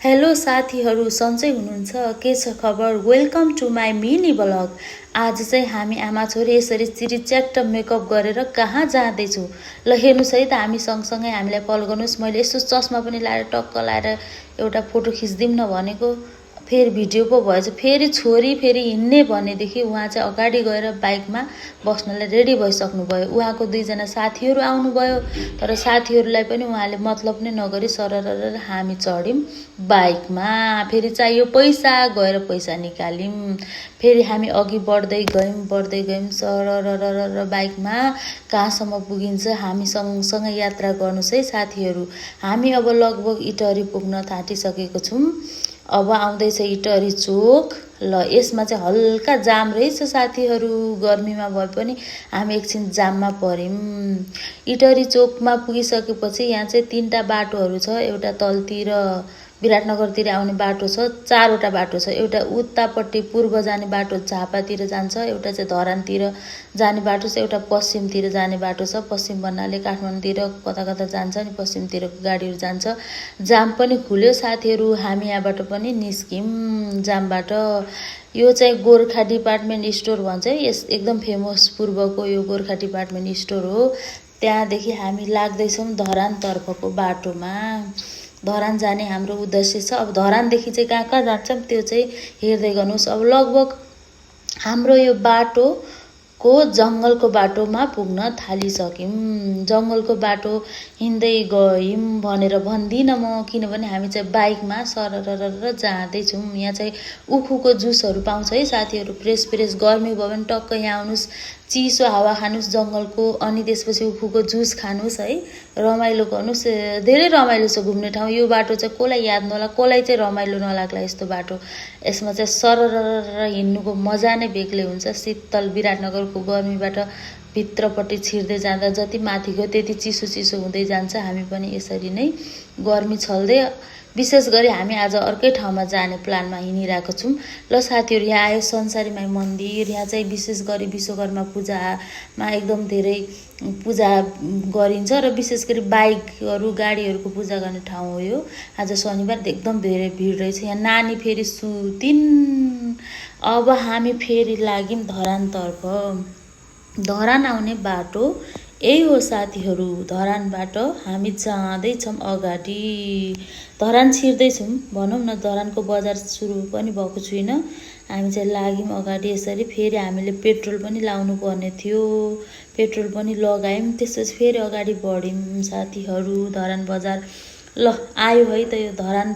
Hello साथीहरू, सन्चै हुनुहुन्छ? के छ खबर? Welcome to my mini vlog. आज चाहिँ हामी आमा छोरी यसरी चिरिच्याट्ट मेकअप गरेर कहाँ जाँदैछु ल हेर्नुहोस् है त। हामी सँगसँगै हामीलाई फलो गर्नुहोस्। मैले यस्तो चस्मा पनि लाएर टक्क लाएर एउटा फोटो खिचिदिउँ न भनेको, फेरि भिडियो पो भएछ। फेरि छोरी फेरि हिँड्ने भनेदेखि उहाँ चाहिँ अगाडि गएर बाइकमा बस्नलाई रेडी भइसक्नु भयो। उहाँको दुईजना साथीहरू आउनुभयो, तर साथीहरूलाई पनि उहाँले मतलब नै नगरी सरर हामी चढ्यौँ बाइकमा। फेरि चाहियो पैसा, गएर पैसा निकाल्यौँ। फेरि हामी अघि बढ्दै गयौँ सरर बाइकमा। कहाँसम्म पुगिन्छ हामी सँगसँगै यात्रा गर्नुहोस् है साथीहरू। हामी अब लगभग इटहरी पुग्न थाटिसकेको छौँ। अब आउँदैछ इटहरी चोक। ल यसमा चाहिँ हल्का जाम रहेछ साथीहरू, गर्मीमा भए पनि हामी एकछिन जाममा पर्यौँ। इटहरी चोकमा पुगिसकेपछि यहाँ चाहिँ 3टा बाटोहरू छ। एउटा तलतिर विराटनगरतिर आउने बाटो छ, 4वटा बाटो छ। एउटा उतापट्टि पूर्व जाने बाटो झापातिर जान्छ, एउटा चाहिँ धरानतिर जाने बाटो छ, एउटा पश्चिमतिर जाने बाटो छ। पश्चिम भन्नाले काठमाडौँतिर कता कता जान्छ नि, पश्चिमतिरको गाडीहरू जान्छ। जाम पनि खुल्यो साथीहरू, हामी यहाँबाट पनि निस्क्यौँ जामबाट। यो चाहिँ गोर्खा डिपार्टमेन्ट स्टोर भन्छ है, यस एकदम फेमस पूर्वको यो गोर्खा डिपार्टमेन्ट स्टोर हो। त्यहाँदेखि हामी लाग्दैछौँ धरानतर्फको बाटोमा। धरान जाने हाम्रो उद्देश्य छ। अब धरानदेखि चाहिँ कहाँ कहाँ जान्छौँ त्यो चाहिँ हेर्दै गर्नुहोस्। अब लगभग हाम्रो यो बाटोको जङ्गलको बाटोमा पुग्न थालिसक्यौँ। जङ्गलको बाटो हिँड्दै गयौँ भनेर भन्दिनँ म, किनभने हामी चाहिँ बाइकमा सरर जाँदैछौँ। यहाँ चाहिँ उखुको जुसहरू पाउँछ है साथीहरू, फ्रेस गर्मी भयो भने टक्क यहाँ आउनुहोस्, चिसो हावा खानुहोस् जङ्गलको, अनि त्यसपछि उखुको जुस खानुहोस् है, रमाइलो गर्नुहोस्। धेरै रमाइलो छ घुम्ने ठाउँ। यो बाटो चाहिँ कसलाई याद नहोला, कसलाई चाहिँ रमाइलो नलाग्ला यस्तो बाटो। यसमा चाहिँ सरर हिँड्नुको मजा नै बेग्लै हुन्छ। शीतल विराटनगरको गर्मीबाट भित्रपट्टि छिर्दै जाँदा जति माथि गयो त्यति चिसो हुँदै जान्छ। हामी पनि यसरी नै गर्मी छल्दै, विशेष गरी हामी आज अर्कै ठाउँमा जाने प्लानमा हिँडिरहेको छौँ। ल साथीहरू, यहाँ आयो संसारी माई मन्दिर। यहाँ चाहिँ विशेष गरी विश्वकर्मा पूजामा एकदम धेरै पूजा गरिन्छ र विशेष गरी बाइकहरू गाडीहरूको पूजा गर्ने ठाउँ हो यो। आज शनिबार एकदम धेरै भिड रहेछ। यहाँ नानी फेरि सुतिन्। अब हामी फेरि लाग्यौँ धरानतर्फ। धरान आउने बाटो यही हो साथीहरू। धरानबाट हामी जाँदैछौँ अगाडि, धरान छिर्दैछौँ भनौँ न। धरानको बजार सुरु पनि भएको छैन, हामी चाहिँ लाग्यौँ अगाडि यसरी। फेरि हामीले पेट्रोल पनि लाउनु पर्ने थियो, पेट्रोल पनि लगायौँ। त्यसपछि फेरि अगाडि बढ्यौँ साथीहरू। धरान बजार ल आयो है त यो धरान